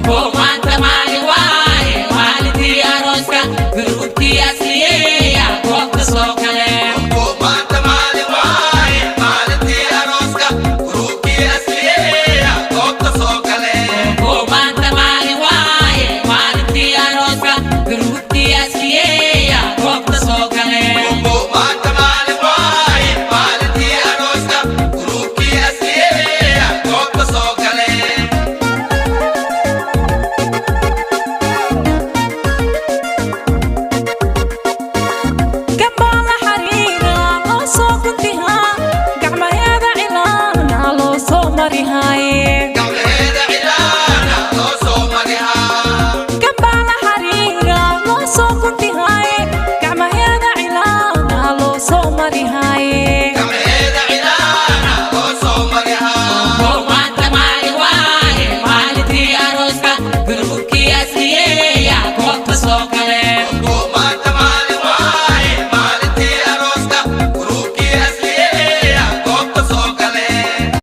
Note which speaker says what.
Speaker 1: Maanta maalin waaye, maalintii arooska, gruubkii asliyeeya goobta soo gale.
Speaker 2: Maanta maalin waaye, maalintii arooska, gruubkii asliyeeya goobta soo gale.
Speaker 1: Maanta maalin waaye, maalintii arooska, gruubkii asliyeeya goobta soo gale.
Speaker 2: Maanta maalin waaye, maalintii arooska, gruubkii asliyeeya goobta soo gale.
Speaker 3: Gambaa la xariira loo soo guntihaa, gacmaheeda cilaana loo soo marihaaye.
Speaker 2: Gabdhaheeda cilaana loo soo marihaa.
Speaker 3: Gambaa la xariira loo soo guntihaaye, gacmaheeda cilaana loo soo marihaaye.
Speaker 2: Gabdhaheeda cilaana loo soo marihaa.
Speaker 1: Maanta maalin waaye, maalintii arooska, gruubkii asliyeeya.